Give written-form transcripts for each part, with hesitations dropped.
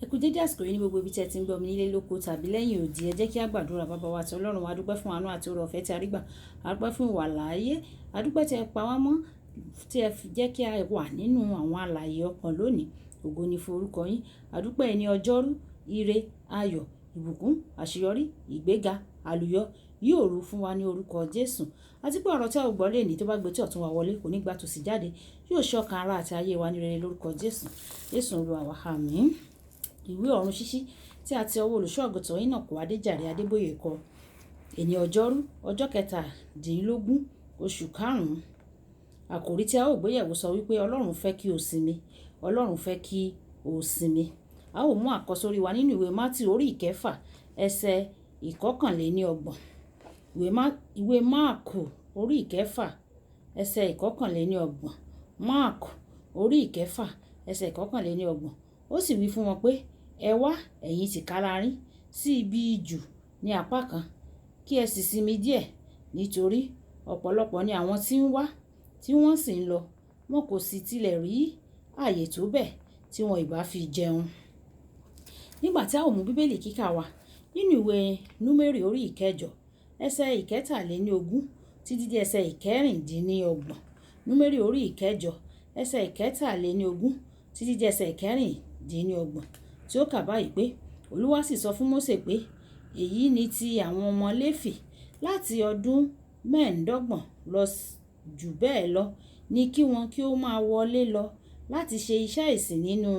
Ẹ kú dédé àsìkò yìí ní gbogbo ibi tí ẹ ti ń gbọ́ mi nílé lóko tàbí lẹ́yìn odi. Ẹ jẹ́ kí a gbàdúrà. Baba wa àti Ọlọ́run wa, a dúpẹ́ fún àánú àti oore ọ̀fẹ́ tí a rí gbà. A dúpẹ́ fún ìwà láàyè. A dúpẹ́ tí ẹ pa wá mọ́, tí ẹ fi jẹ́ kí a wà nínú àwọn alààyè ọkàn lónìí. Ògo ni fún orúkọ yín. A dúpẹ́ ẹni ọjọ́rú, ire, ayọ̀, ìbùkún, àṣeyọrí, ìgbéga, àlùyọ yóò rú fún wa ní orúkọ Jésù. Àti pé ọ̀rọ̀ tí a ó gbọ́ lónìí tó bá gbé tí ọ̀tún wa wọlé kò ní gba tòsì jáde. Yóò ṣe ọkàn ara àti ayé wa ní rere lórúkọ Jésù. Jésù Olúwa wa, àmín. Ìwé ọ̀run ṣíṣí tí a ti ọwọ́ olùṣọ́-àgùntàn Enoch Adéjàre Adébóyè kọ. Èní ọjọ́rú, ọjọ́ kẹtàdínlógún, oṣù karùn-ún. Àkòrí tí a ó gbéyẹ̀wò sọ wípé Ọlọ́run fẹ́ kí o sinmi. Ọlọ́run fẹ́ kí o sinmi. A ó mú àkọ́sórí wa nínú ìwé Mátíù orí ìkẹfà, ẹsẹ̀ ìkọkànléní ọgbọ̀n. Ìwé Máàkù orí ìkẹfà, ẹsẹ̀ ìkọkànléní ọgbọ̀n. Máàkù orí ìkẹfà, ẹsẹ̀ ìkọkànléní ọgbọ̀n. Ó sì wí fún wọn pé, ẹ wá, ẹ̀yin tìkára yín, sí ibi ijù ní apá kan, kí ẹ sì sinmi díẹ̀, nítorí ọ̀pọ̀lọpọ̀ ni àwọn tí ń wá, tí wọ́n sì ń lọ, wọn kò sì tilẹ̀ rí ààyè tó bẹ́ẹ̀ tí wọn ìbá fi jẹun. Nígbà tí a ó mú Bíbélì kíkà wa nínú ìwé Númérì orí ìkẹjọ, ẹsẹ̀ ìkẹtàléní ogún títí dé ẹsẹ̀ ìkẹrìndínlọ́gbọ̀n. Númérì orí ìkẹjọ, ẹsẹ̀ ìkẹtàléní ogún títí dé ẹsẹ̀ ìkẹrìndínlọ́gbọ̀n tí ó kà báyìí pé, Olúwa sì sọ fún Mósè pé, èyí ni ti àwọn ọmọ Léfì láti ọdún 25 lọ jù bẹ́ẹ̀ lọ ní kí wọn kí ó máa wọlé lọ láti ṣe iṣẹ́ ìsìn nínú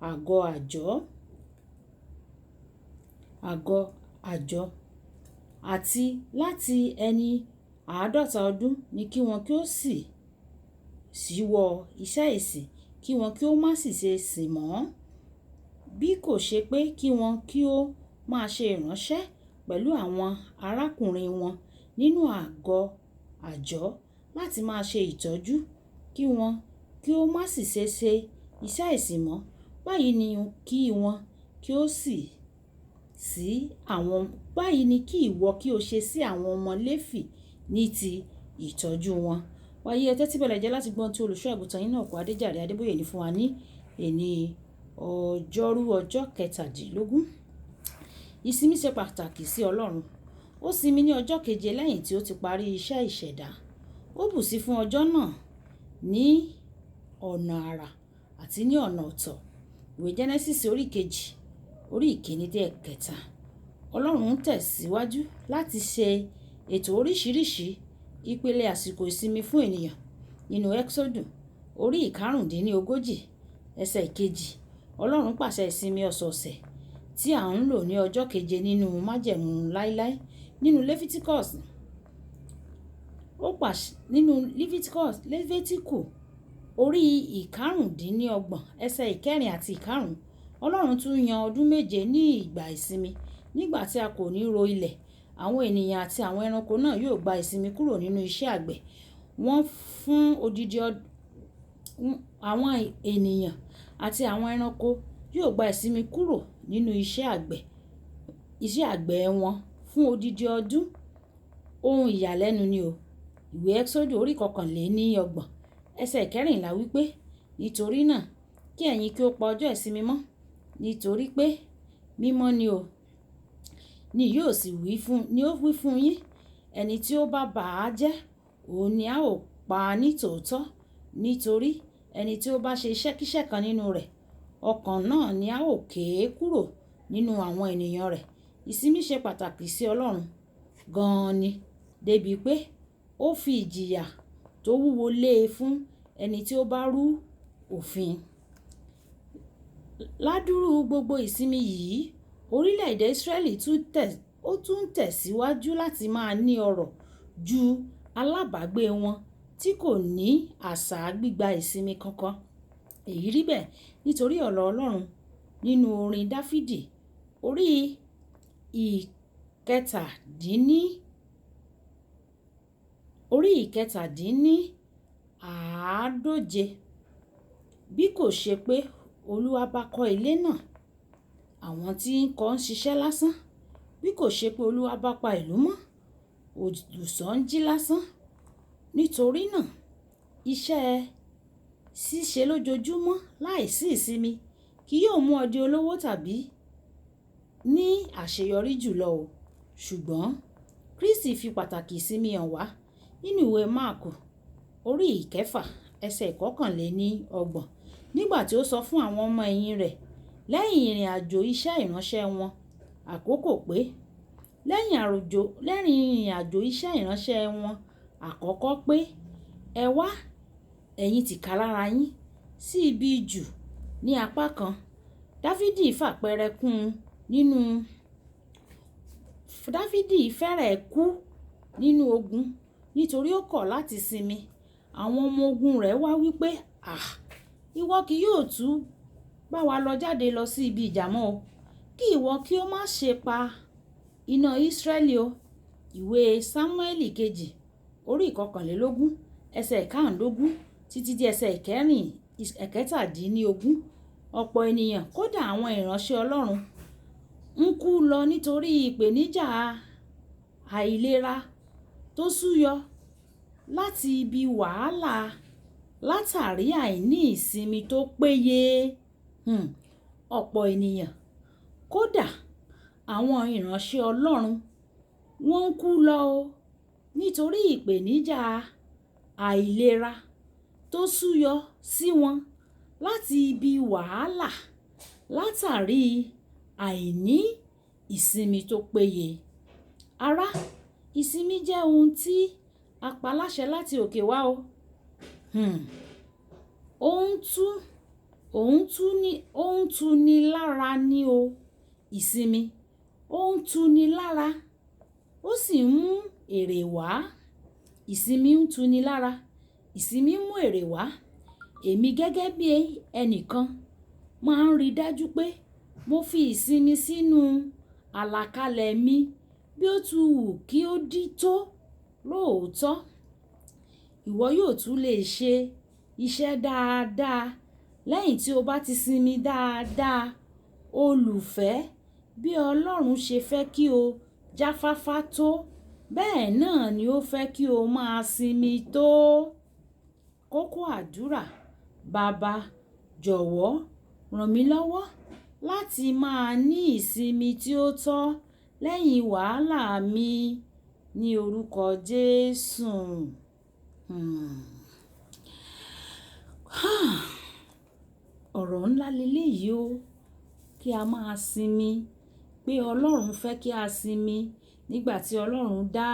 àgọ́ àjọ, àgọ́ àjọ, àti láti ẹni 50 ọdún ní kí wọn kí ó sì ṣíwọ́ iṣẹ́ ìsìn, kí wọn kí ó má sì ṣe sìn mọ́. Bí kò ṣe pé kí wọn kí ó máa ṣe ìránṣẹ́ pẹ̀lú àwọn arákùnrin wọn nínú àgọ́ àjọ láti máa ṣe ìtọ́jú, kí wọn kí ó má sì ṣe ṣe iṣẹ́ ìsìn mọ́. Báyìí ni kí wọn kí ó sì sí àwọn, báyìí ni kí ìwọ kí o ṣe sí àwọn ọmọ Léfì ní ti ìtọ́jú wọn. Wáyé ẹ tẹ́tí bẹ̀lẹ̀ jẹ́ láti gbọ́ ohun tí olùṣọ́-àgùntàn Enoch Adéjàre Adébóyè ní fún wa ní èní ọjọ́rú ọjọ́ kẹtàdínlógún. Ìsinmi ṣe pàtàkì sí Ọlọ́run. Ó sinmi ní ọjọ́ keje lẹ́yìn tí ó ti parí iṣẹ́ ìṣẹ̀dá. Ó bùsí fún ọjọ́ náà ní ọ̀nà àrà àti ní ọ̀nà ọ̀tọ̀. Ìwé Genesis orí kejì, orí ìkíní dé ẹ̀kẹta. Ọlọ́run ń tẹ̀síwájú láti ṣe ètò oríṣiríṣi ìpele àsìkò ìsinmi fún ènìyàn. Nínú Ẹ́xódù orí ìkarùndínlógójì, ẹsẹ̀ ìkejì, Ọlọ́run pàṣẹ ìsinmi ọ̀sọ̀ọ̀sẹ̀ tí à ń lò ní ọjọ́ keje nínú májẹ̀mú láíláí. Nínú Leviticus, ó pàṣẹ nínú Leviticus, Levitiku orí ìkarùndínlọ́gbọ̀n, ẹsẹ̀ ìkẹrin àti ìkarùn-ún. Ọlọ́run tún yan ọdún 7 ní ìgbà ìsinmi nígbà tí a kò ní ro ilẹ̀. Àwọn ènìyàn àti àwọn ẹranko náà yóò gba ìsinmi kúrò nínú iṣẹ́ àgbẹ̀ wọn fún odidi àwọn ènìyàn àti àwọn ẹranko yóò gba ìsinmi kúrò nínú iṣẹ́ àgbẹ̀ wọn fún odidi ọdún. Ohun ìyàlẹ́nu ni o. Ìwé Ẹ́xódù orí kọkànléní ọgbọ̀n, ẹsẹ̀ ìkẹrìnlá wípé, nítorí náà kí ẹ̀yin kí ó pa ọjọ́ ìsinmi mọ́, nítorí pé mímọ́ ni o, ni yóò sì wí fún, ni ó wí fún yín, ẹni tí ó bá bà á jẹ́, òun ni a ó pa ní tòótọ́, nítorí ẹni tí ó bá ṣe iṣẹ́kíṣẹ́ kan nínú rẹ̀, ọkàn náà ni a ó ké kúrò nínú àwọn ènìyàn rẹ̀. Ìsinmi ṣe pàtàkì sí Ọlọ́run gan-an ni, débi pé ó fi ìjìyà tó wúwo lé e fún ẹni tí ó bá rú òfin. Ládùrú gbogbo ìsinmi yìí, orílẹ̀-èdè Israẹli tún ń tẹ̀síwájú láti máa ní ọrọ̀ ju alábàágbé wọn tí kò ní àṣà gbígba ìsinmi kankan. Èyí rí bẹ́ẹ̀ nítorí ọ̀rọ̀ Ọlọ́run nínú orin Dafidi orí ìkẹtàdínní, orí ìkẹtàdínní àádóje. Bí kò ṣe pé Olúwa bá kọ́ ilé náà, àwọn tí ń kọ́ ń ṣiṣẹ́ lásán. Bí kò ṣe pé Olúwa bá pa ìlú mọ́, olùṣọ́ ń jí lásán. Nítorí náà, iṣẹ́ ṣíṣe lójoojúmọ́ láìsí ìsinmi kì kì yóò mú ọ di olówó tàbí ní àṣeyọrí jùlọ o. Ṣùgbọ́n Kristi fi pàtàkì ìsinmi hàn wá nínú ìwé Máàkù orí 6 ẹsẹ̀ 31, nígbà tí ó sọ fún àwọn ọmọ ẹ̀yìn rẹ̀ lẹ́yìn ìrìnàjò iṣẹ́ ìránṣẹ́ wọn àkọ́kọ́ pé, lẹ́yìn ìrìnàjò iṣẹ́ ìránṣẹ́ wọn àkọ́kọ́ pé, "Ẹ wá, ẹ̀yin tìkálára yín, sí ibi ijù ní apá kan." Dáfídì fàpẹẹrẹ kún nínú Dáfídì fẹ́rẹ̀ kú nínú ogun nítorí ó kọ̀ láti sinmi. Àwọn ọmọ ogun rẹ̀ wá wí pé, "À, ìwọ kì yóò tún bá wa lọ jáde lọ sí ibi ìjà mọ́ o. Kí ìwọ kí ó má ṣe pa iná Israẹli o." Ìwé Sámúẹ́lì kejì orí 21 ẹsẹ̀ 15 títí di ẹsẹ̀ 17. Ọ̀pọ̀ ènìyàn, kódà àwọn ìránṣẹ́ Ọlọ́run, ń kú lọ nítorí ìpèníjà àìlera tó súyọ láti ibi wàhálà látàrí àìní ìsinmi tó péye. Ọ̀pọ̀ ènìyàn, kódà àwọn ìránṣẹ́ Ọlọ́run, wọ́n ń kú lọ o nítorí ìpèníjà àìlera tó súyọ sí wọn láti ibi wàhálà látàrí àìní ìsinmi tó péye. Ará, ìsinmi jẹ́ ohun tí a pa láṣẹ láti òkè wá o. Ó ń tú ni lára ní o. Ìsinmi ó ń tú ni lára, ó sì ń mú èrè wá. Ìsinmi ń tú ni lára, ìsinmi ń mú èrè wá. Èmi gẹ́gẹ́ bí ẹnìkan máa ń rí dájú pé mo fi ìsinmi sínú àlàkalẹ̀ mi bí ó tu wù kí ó dí tó lóòótọ́. Ìwọ yóò tún lè ṣe iṣẹ́ dáadáa lẹ́yìn tí o bá ti sinmi dáadáa. Olùfẹ́, bí Ọlọ́run ṣe fẹ́ kí o jáfáfá tó, bẹ́ẹ̀ náà ni ó fẹ́ kí o máa sinmi tó. Kókó àdúrà. Baba, jọ̀wọ́ ràn mí lọ́wọ́ láti máa ní ìsinmi tí ó tọ́ lẹ́yìn wàhálà mi ní orúkọ Jésù. Ọ̀rọ̀ ńlá lelé yìí o. Kí a máa sinmi, pé Ọlọ́run fẹ́ kí a sinmi. Nígbà tí Ọlọ́run dá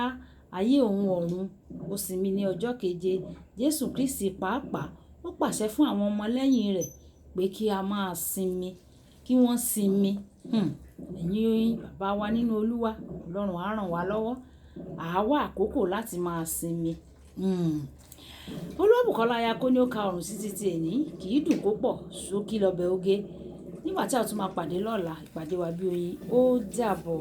ayé òun ọ̀run, ó sinmi ní ọjọ́ keje. Jésù Kristi pàápàá ó pàṣẹ fún àwọn ọmọ lẹ́yìn rẹ̀ pé kí a máa sinmi, kí wọ́n sinmi. Ẹ̀yin bàbá wa nínú Olúwa, Ọlọ́run á rán wa lọ́wọ́. A wá àkókò láti máa sinmi. Olúwabùkọ́lá aya kó ní ó ka ọ̀run sí títí ẹni, kì í dùn kó pọ̀, ṣókí lọ bẹ oge. Nígbà tí a tún máa pàdé lọ́la, ìpàdé wa bí oyin, ó dàbọ̀.